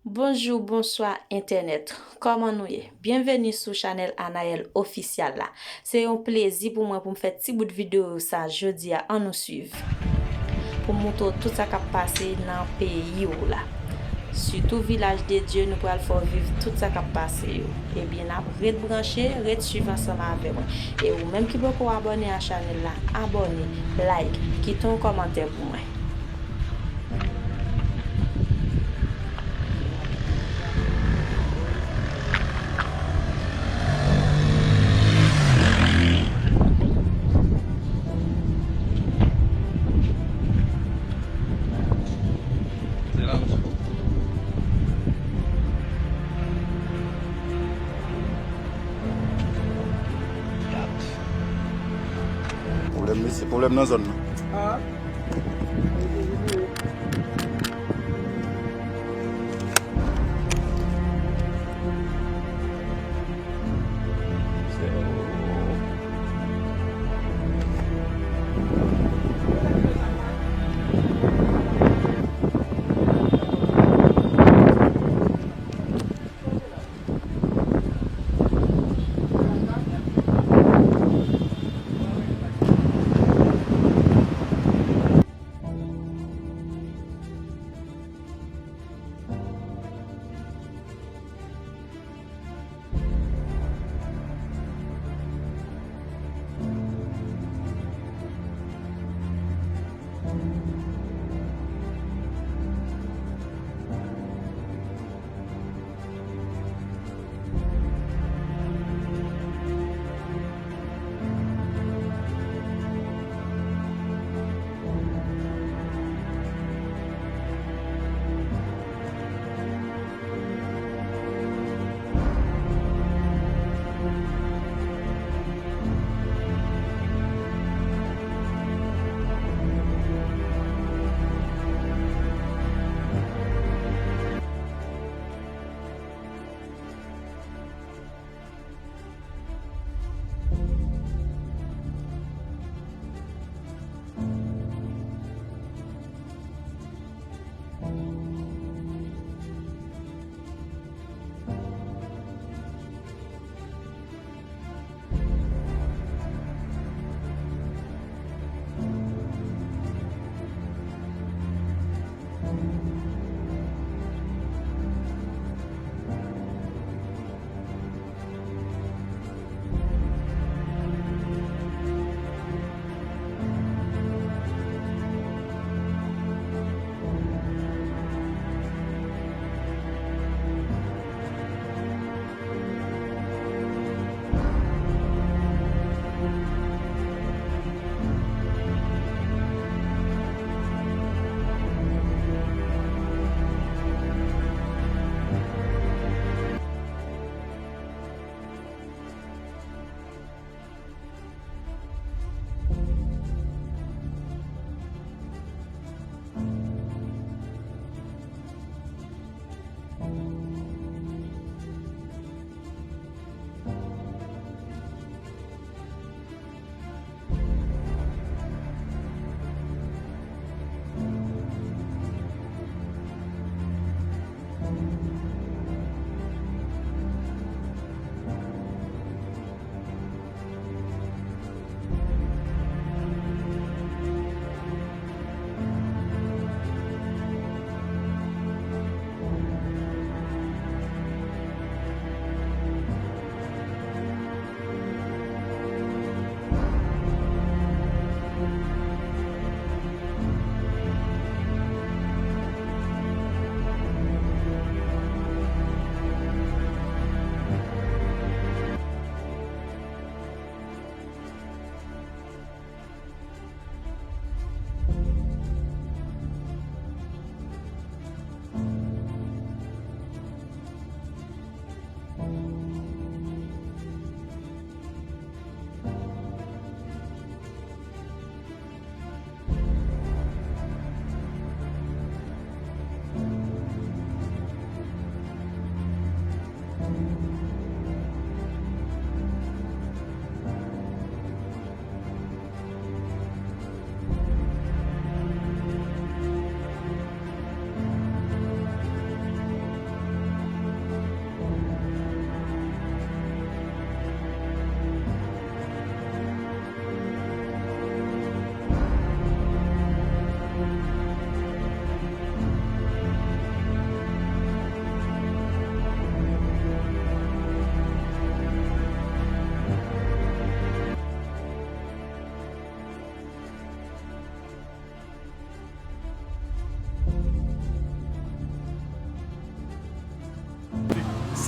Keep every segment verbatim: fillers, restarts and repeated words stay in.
Bonjou, bonswa entènèt. Kòman nou ye? Byenveni sou chanèl Anaëlle Official la. Se yon plezi pou mwen pou m fè ti bout videyo sa jodi a. Ann nou swiv. Pou m montre w tout sa k ap pase nan peyi w la. Sitou Vilaj de Dye, nou pral fè w viv tout sa k ap pase yo. Ebyen, n ap ret branche, ret swiv ansanm avè mwen. E ou menm ki poko abòne a chanèl la, abòne, like, kite yon kòmantè pou mwen. Pwoblèm mesye, pwoblèm nan zòn nan.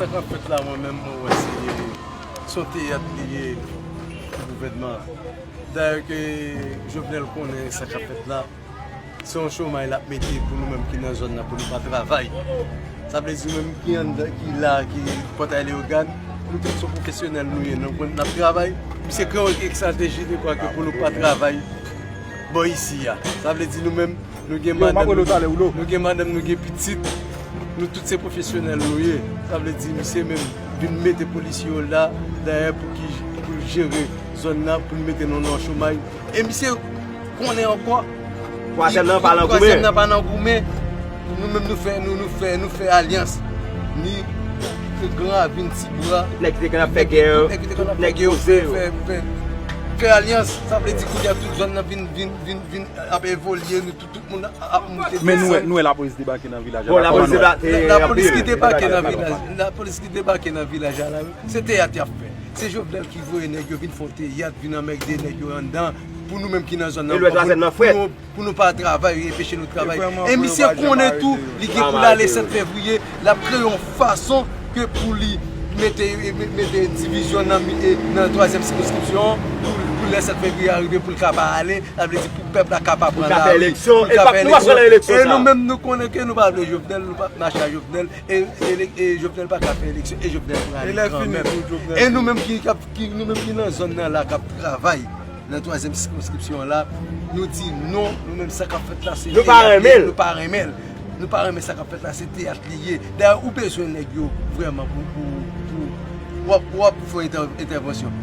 Sa k ap fèt la, mwen menm, mwen wè se, se yon teyat li ye pou gouvènman an. Dayè ke Jovenel konnen sa k ap fèt la, se yon chomay l ap mete pou nou menm ki nan zòn nan, pou nou pa travay. Sa vle di nou menm ki anndan, ki la, ki Pòtay Leyogàn, nou tout se pwofesyonèl nou ye, nou konn n ap travay. Misye kreye yon estrateji de kwa ke pou nou pa travay bò isi a. Sa vle di nou menm, nou gen madanm, nou gen madanm, nou gen pitit, nou tout se pwofesyonèl nou ye. Sa vle di misye menm vin mete polisye yo la, dayè pou ki, pou jere zòn nan, pou l mete nou nan chomay. E misye konnen ankò, twazyèm nan pa nan goumen. Twazyèm nan pa nan goumen. Nou menm nou fè, nou, nou fè, nou fè alyans. Ni Gran Ravin, Tibwa. Nèg ki te konn ap fè gè yo, nèg ki te konn ap fè gè yo, fè, fè, fè alyans. Sa vle di kounye a tout zòn nan vin, vin, vin, vin ap evolye, nou tout, tout moun ap monte desann. Men nou wè, nou wè lapolis debake nan vilaj la. Bon, lapolis debake. Lapolis ki debake nan vilaj, lapolis ki debake nan vilaj la, se teyat y ap fè. Se Jovenel ki voye nèg yo vin fè yon teyat, vin anmède nèg yo anndan, pou nou menm ki nan zòn nan, pou nou, pou nou pa travay, anpeche nou travay. E misye konnen tou, li gen pou l ale sèt fevriye, l ap kreye yon fason ke pou li mete, mete divizyon nan, nan twazyèm sikonskripsyon an, pou, pou lè sèt fevriye a rive, pou l ka pa ale, sa vle di pou pèp la ka pa pran lari, pou l ka fè eleksyon. E nou menm nou konnen ke nou pa vle Jovenel, nou pa mache a Jovenel, e, e, e Jovenel pa ka fè eleksyon, e Jovenel prale kanmenm. E nou menm ki, ki, nou menm ki nan zòn nan la, k ap travay nan twazyèm sikonskripsyon an la, nou di non, nou menm sa k ap fèt la, se teyat li ye, nou pa renmen l. Nou pa renmen sa k ap fèt la, se teyat li ye. Dayè, ou bezwen nèg yo vrèman pou, pou, pou, w ap, w ap fè entè-, entèvansyon.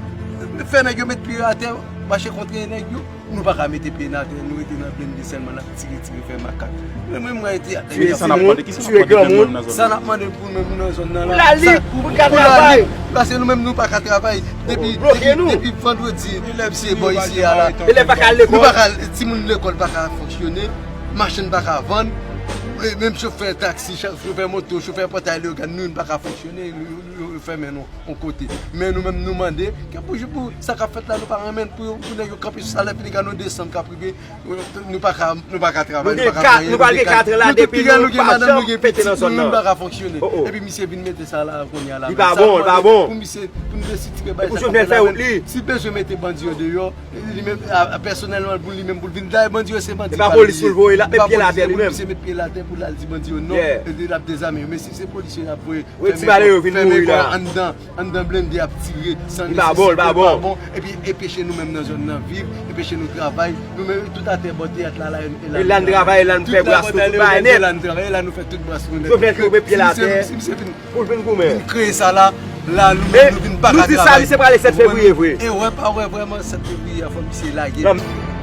Fè nèg yo met pye yo atè, mache kontre nèg yo. Nou pa ka mete pye n atè, nou rete nan blende sèlman, n ap tire, tire, fè makak. Men mwen, mwen rete atè. Sa n ap mande, ki sa n ap mande pou nou menm nan zòn nan la? Pou la lib, pou travay. Paske nou menm nou pa ka travay. Depi, depi, depi vandredi, misye bò isi a la. Elèv pa ka al lekòl. Nou pa ka, timoun lekòl pa ka fonksyone, machin pa ka vann. E menm chofè taksi, chofè moto, chofè Pòtay Leyogàn, nou, nou pa ka fonksyone, yo, yo, yo fèmen nou yon kote. Men nou menm nou mande ke pou, pou sa k ap fèt la, nou pa renmen pou, pou nèg yo kanpe sou sa, lè fini ka nou desanm k ap rive, nou pa ka, nou pa ka travay, nou pa ka fè anyen, nou pral gen kat an la depi nou pa janm pete nan zòn nan. Nou pa ka fonksyone. Epi misye vin mete sa la kounye a la. Li pa bon, li pa bon. Pou misye, pou nou desitire bay sa k ap fèt la. Si bezwen mete bandi yo deyò, li menm, a, a, pèsonèlman pou li menm pou l vin. Dayè bandi yo se bandi pa l ye. E pa polis pou l voye, l ap met pye l atè li menm. Misye met pye l atè pou l al di bandi yo non, epi l ap dezame yo. Men si se polisye y ap voye, fèmen kò, fèmen kò anndan, anndan blende ap tire san nesesite, pa bon. Epi enpeche nou menm nan zòn nan viv, enpeche nou travay. Nou menm tout atè bò teyat la, la, e la n travay, e la n fè bras nou, tout bagay nèt. E la n travay, e la nou fè tout bras nou nèt. Jovenel ki met pye l atè. Si misye vin pou l vin goumen. Vin kreye sa la, la nou menm nou vin pa ka travay. Nou di sa, misye prale sèt fevriye vre. E wè pa wè vrèman sèt fevriye a fò misye lage.